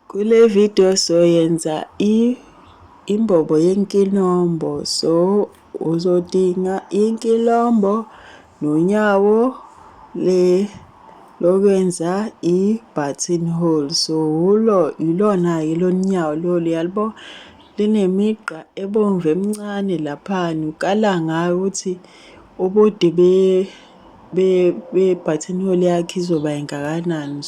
Kule video soyenza imbobo yenkinombo. So uzodinga inkilombo nonyawo le lokwenza i-buttonhole. So ulo ilona-ke lolu nyawo lolu yalibo linemigqa ebomvu emincane laphana ukala ngayo ukuthi ubude be-buttonhole yakho izoba ingakanani.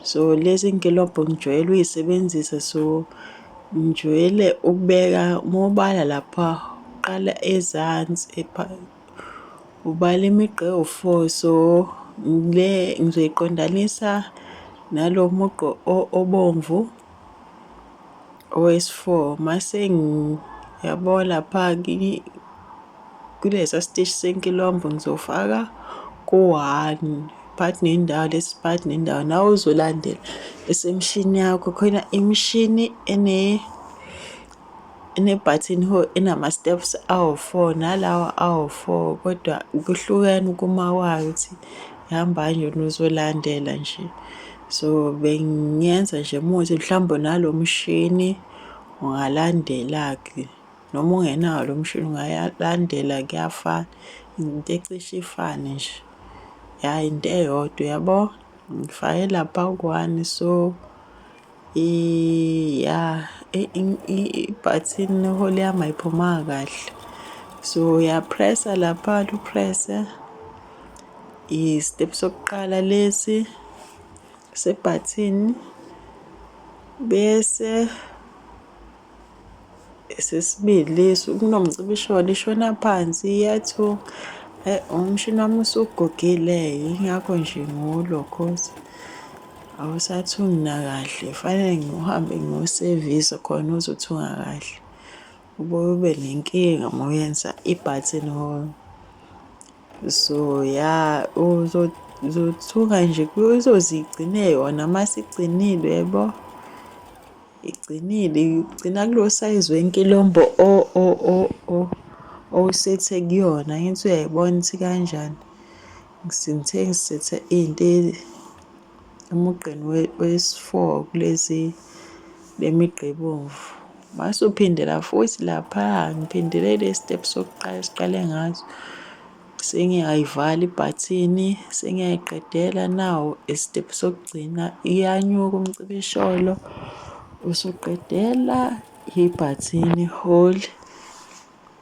So lezi nkinobho ngijwayele ukuy'sebenzisa, so ngijwayele ukubeka uma ubala lapha uqala ezansi ubala imigqa ewu-four. So le ngizoyiqondanisa nalo mugqa obomvu owesi-four, mase yabo lapha kulesa siteshi senkilombo ngizofaka ku-one phakathi nendawo, lesi phakathi nendawo. Nawe uzolandela esemishini yakho khona imishini ene-button hole enama-steps awu-four nalawa awu-four, kodwa kuhlukene ukuma kwayo ukuthi ihamba kanjani, uzolandela nje. So bengiyenza nje muthi mhlawumbe nalo mshini ungalandela-ke noma ungenawo lo mshini ungalandela, kuyafana, into ecishe ifane nje, ya into eyodwa uyabo. Ngifake lapha ku-one. So ya, i-button hole yami ayiphumanga kahle. So uya-press-a laphana, u-press-e i-step sokuqala lesi sebhathini, bese esesibili lesi kunomcibisholo ishona phansi iyathuka. Umshini wami usugugile, yingakho nje ngiwulokhoza, awusathungi nakahle. Fanele ngiwuhambe ngiwusevise khona uzothunga kahle. Ubuye ube nenkinga uma uyenza i-button hole. So ya, uzothunga nje izoze igcine yona mase igcinile uyaybo, igcinile igcina kulo sayizi wenkilombo owusethe kuyona. Angithi uyayibona ukuthi kanjani. Ngithe ngisethe into emugqeni wesi-four kulezi le migqa ebomvu. Mase uphindela futhi lapha, ngiphindele le step sokuqala esiqale ngaso. Sengiyayivala ibhathini, sengiyayiqedela nawu isitephu sokugcina, iyanyuka umcibisholo, usuqedela ibhathini hole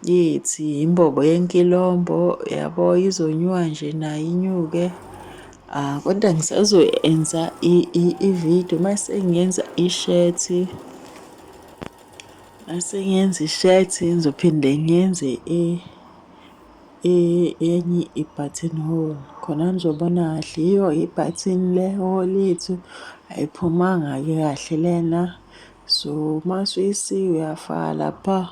yethi imbobo yenkilombo yabo, izonyuka nje nayo inyuke. Ah, kodwa ngisazoyenza i-video mase ngiyenza ishethi, mase ngiyenza ishethi ngizophinde ngiyenze enye i-button hole khona nizobona kahle. Yiyo i-button le hole yethu ayiphumanga-ke kahle lena. So mase uyisika uyafaka lapha,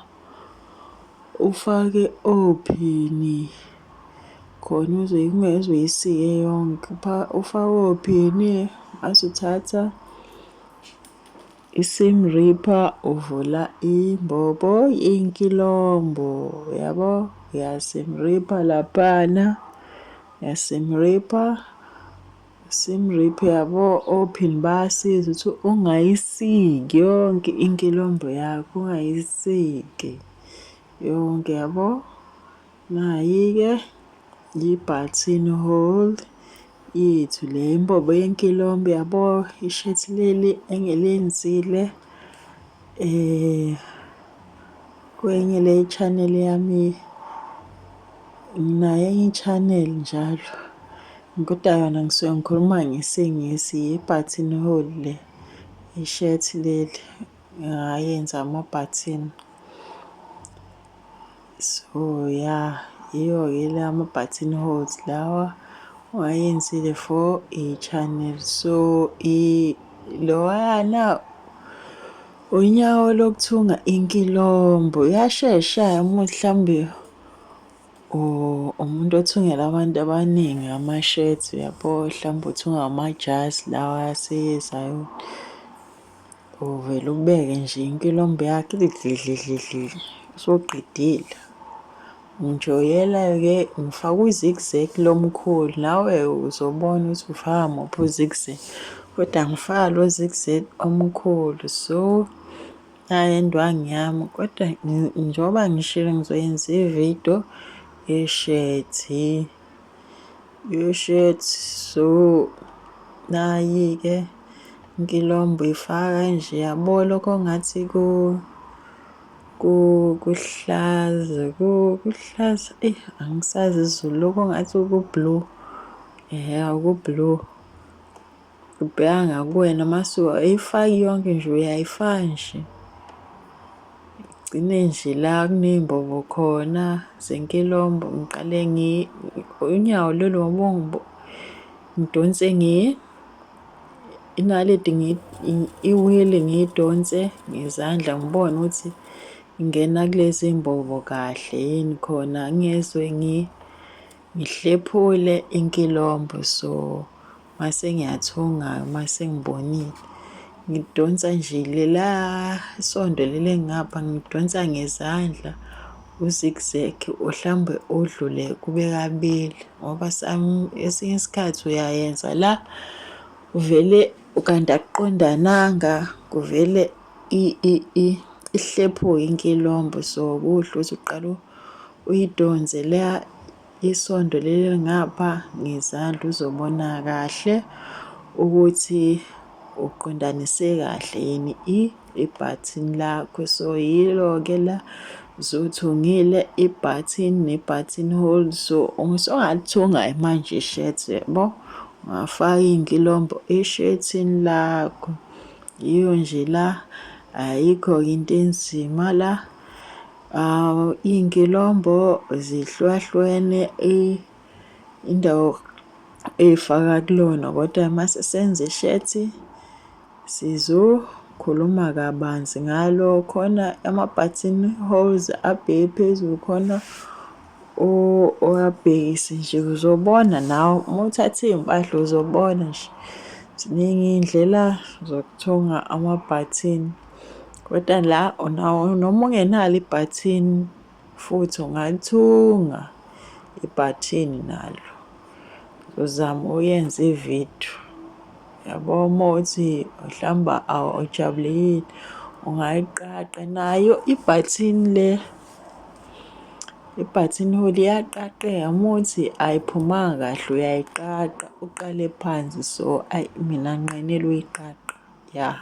ufake ophini khona ungeze uyisike yonke, ufake ophini mase uthatha i-seam ripper uvula imbobo yenkilombo yabo, uya-seam ripper laphana, uya-seam ripper, seam ripper yabo. Ophini bayasiza ukuthi ungayisiki yonke inkilombo yakho, ungayisiki yonke yabo. Nayi-ke i-button hole yethu le, imbobo yenkilombo yabo, ishethi leli engilenzile kwenye le channel yami. Nginayo enye i-channel njalo, kodwa yona ngisuke ngikhuluma ngesiNgisi. I-button hole le, ishethi leli ngayenza ama-button. So ya, yiyo-ke la ama-button holes lawa owayenzile for i-channel. So lowayana unyawo lokuthunga inkilombo, uyashesha uma mhlawumbe umuntu othungela abantu abaningi amashethi uyabo, mhlawumbe uthunga amajazi lawa aseZayoni. Uvele ubeke nje inkilombo yakho ithi dli dli dli dli, usuqedile. Ngijoyela-ke ngifaka u-zigzag lo mkhulu, nawe uzobona ukuthi ufaka muphi u-zigzag. Kodwa ngifaka lo zigzag omkhulu so nayi indwangu yami kodwa njengoba ngishilo ngizoyenza ividiyo yeshethi yeshethi so nayi-ke inkilombo uyifaka kanje yabo lokho ngathi ku kuhlaza kuhlaza eyi angisazi isiZulu lokho ngathi ku-blue ehhe ku-blue. Ubheka ngakuwena mase awuyifaki yonke nje uyayifaka nje. Igcine nje la kuney'mbobo khona zenkilombo ngiqale unyawo lolu ngoba ngidonse inaliti iwili ngiyidonse ngezandla ngibone ukuthi ingena kulezi mbobo kahle yini khona ngingezwe ngihlephule inkilombo so mase ngiyathunga-ke uma sengibonile. Ngidonsa nje lela sondo leli engingapha ngidonsa ngezandla u-zigzag mhlawumbe udlule kube kabili ngoba esinye isikhathi uyayenza la uvele kanti akuqondananga kuvele ihlephuke inkilombo so kuhle ukuthi uqale uyidonse la Isondo leli elingapha ngezandla uzobona kahle ukuthi uqondanise kahle yini ibhathini lakho. So yilo-ke la usuthungile ibhathini ne-button hole. So usungalithunga manje ishethi yabo, ungafaka iy'nkilombo eshethini lakho. Yiyo nje la, ayikho-ke into enzima la. Iy'nkilombo zihlukahlukene indawo ey'faka kulona kodwa mase senza ishethi sizokhuluma kabanzi ngalo. Khona ama-button holes abheke phezulu khona owabhekise nje uzobona nawe uma uthatha iy'mpahla uzobona nje. Ziningi iy'ndlela zokuthunga amabhathini. Kodwa la unawo noma ungenalo ibhathini futhi ungalithunga ibhathini nalo. Uzama uyenze ividiyo yabo uma uthi mhlawumbe awujabulile ungayiqaqa nayo ibhathini le. Ibhathini hole iyaqaqeka uma uthi ayiphumanga kahle uyayiqaqa uqale phansi so ayi mina nginqenela uyiqaqa ya.